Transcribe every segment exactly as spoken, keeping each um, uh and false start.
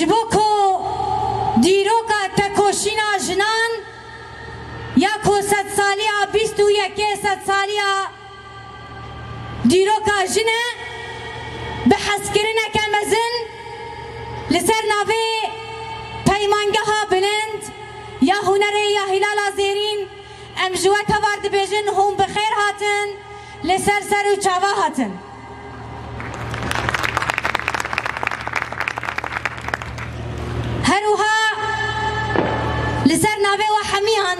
Ji bo ku dîroka tekoşîna jinan ya ku sedsaliya bîst û yekê sedsaliya dîroka jin e, bi hezkirineke mezin li ser navê Peymangeha Bilind ya Hunerê ya Hîlala Zêrîn, em ji we tevar dibêjin, hûn bi xêr hatin, li ser ser û çava hatin. Her wiha li ser navê we hemiyan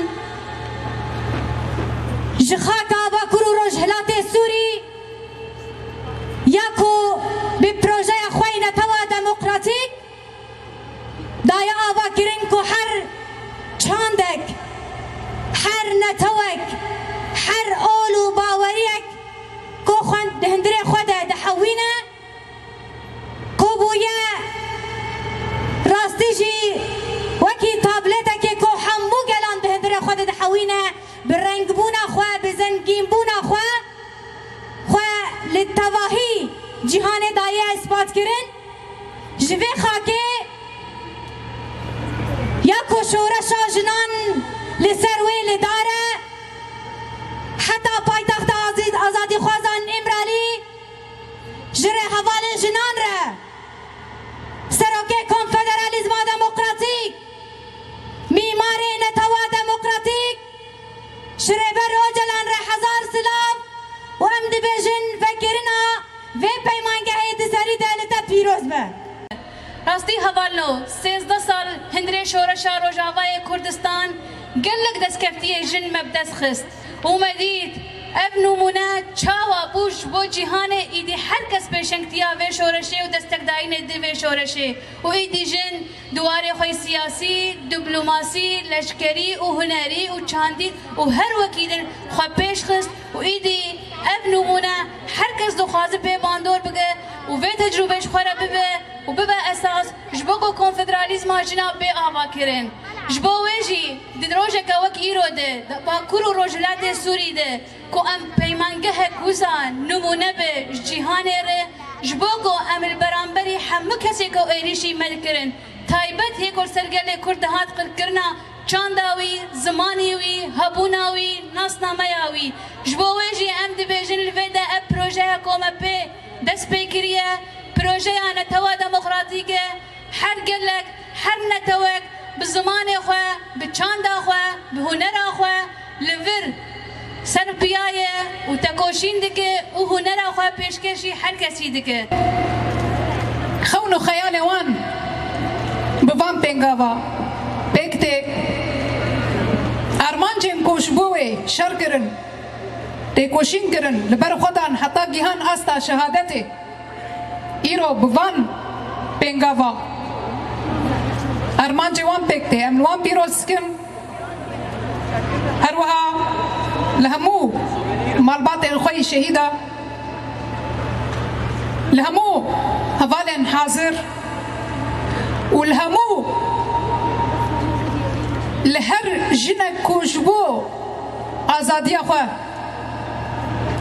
ji xaka Bakur û Rojhilatê Sûrî ya ku bi projeya xwe yî netewa demokratîk daye avakirin ku her çandek, her netewek, her ol û baweriyek ku xwe di hundirê xwe de dihewîne, ku bûye rastî jî wekî tabletekê ku hemû gelan di hundirê xwe de dihewîne, bi rengbûna xwe, bi zengînbûna xwe, xwe li tevahî cîhanê daye îspat kirin. Ji vê xakê ya ku şoreşa jinan li ser wê li dar e, heta paytexta azî-, azadîxwazan Îmralî, ji rêhevalên jinan re, Serokê Konfederalîzma Demokratîk, mîmarê netewa demokratîk, ji Rêber Ocalan re hezar silav û em dibêjin vekirina vê peymangehê di serî de li te pîroz be. Rastî hevalno, sêzdeh sal hundirê şoreşa Rojavayê Kurdistan gelek destkeftiyê jin me bi dest xist û me dît ev nimûne çawa bû ji bo cîhanê, îdî her kes pêşengtiya vê şoreşê û destekdayînê di vê şoreşê û îdî jin di warê xwe yê siyasî, diplomasî, leşkerî û hunerî û çandî û her wekî din xwe pêş xist û îdî ev nimûne her kes dixwaze pê bandor bike û vê tecrûbê ji xwe re bibe û bibe esas ji bo ku konfederalîzma jina bê avakirin. Ji bo wê jî di rojeke wek îro de, di Bakur û Rojhilatê Sûrî de ku em peymangehek wisa nimûne be ji cîhanê re, ji bo ku em li beramberî hemû kesê ku êrîşî me dikirin, taybet hê ku li ser gelê Kurd dihat qirkirina çanda wî, zimanî wî, hebûna wî, nasnameya wî. Ji bo wê jî em dibêjin li vê de ev projeya ku me pê dest pê kiriye, projeya netewa demokratîk e. Her gelek, her netewek bi zimanê xwe, bi çanda xwe, bi hunera xwe li vir ser biyaye û tekoşîn dike û hunera xwe pêşkêşî her kesî dike. Xewn û xeyalê wan bi van pêngava pêk tê. Armancên ku ji bo wê şer kirin, têkoşîn kirin, li ber xwe dan heta gihan asta şehadetê. Îro bi van pêngava armancê wan pêk tê. Em li wan pîroz dikin. Her wiha li hemû malbatên xwe yî şehîda, li hemû hevalên hazir û li hemû, li her jinek ku ji bo azadiya xwe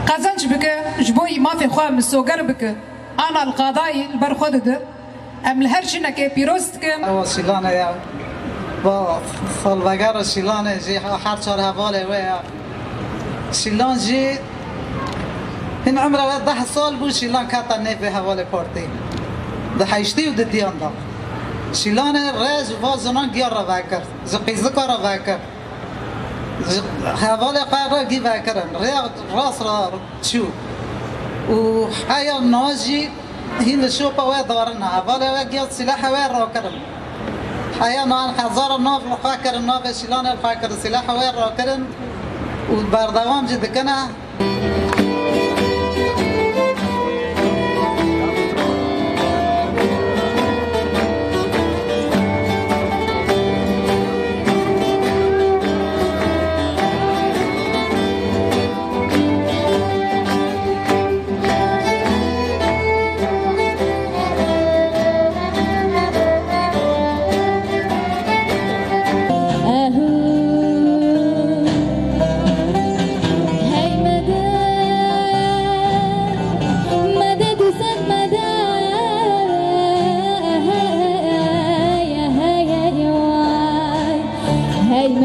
qezenc bike, ji bo yî mafê xwe misoger bike, ana li qadayî li ber xwe dide. Em li her jinekê pîroz dikin. Ewa Şîlanê ya. Va salvegera Şîlanê jî her çar hevalê wê ya. Şîlan jî hin umra wê deh sal bû, Şîlan keta nêvê hevalê partî. Di heştî û didiyan da. Şîlanê rê ji va zinan giya re vekir, ji qîzika re vekir. Ji hevalê xwe re gî vekirin. Rêya rast re çû. Û heya na jî hîn li şopa wê darine. Hevalê wê giya sîlehê wê rakirin. Heya na hezara nav li xwe kirin, navê Şîlanê li xwe kirin, sîlehê wê rakirin û berdewam jî dikine.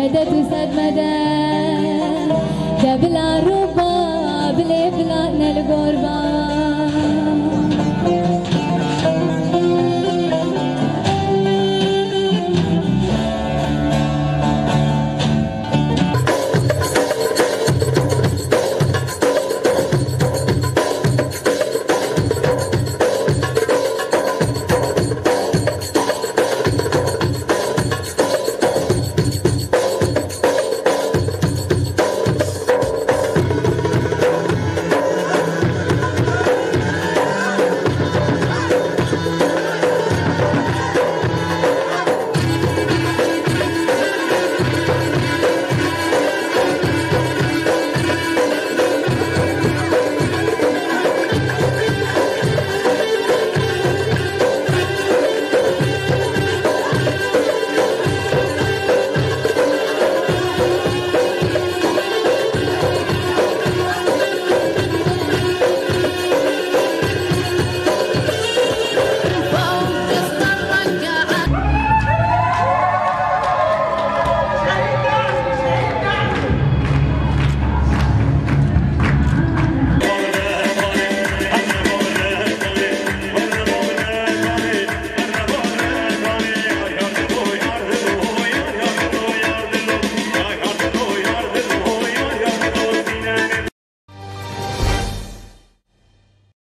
Medet û sed medet. De bila ruba, bilê bila ne li gor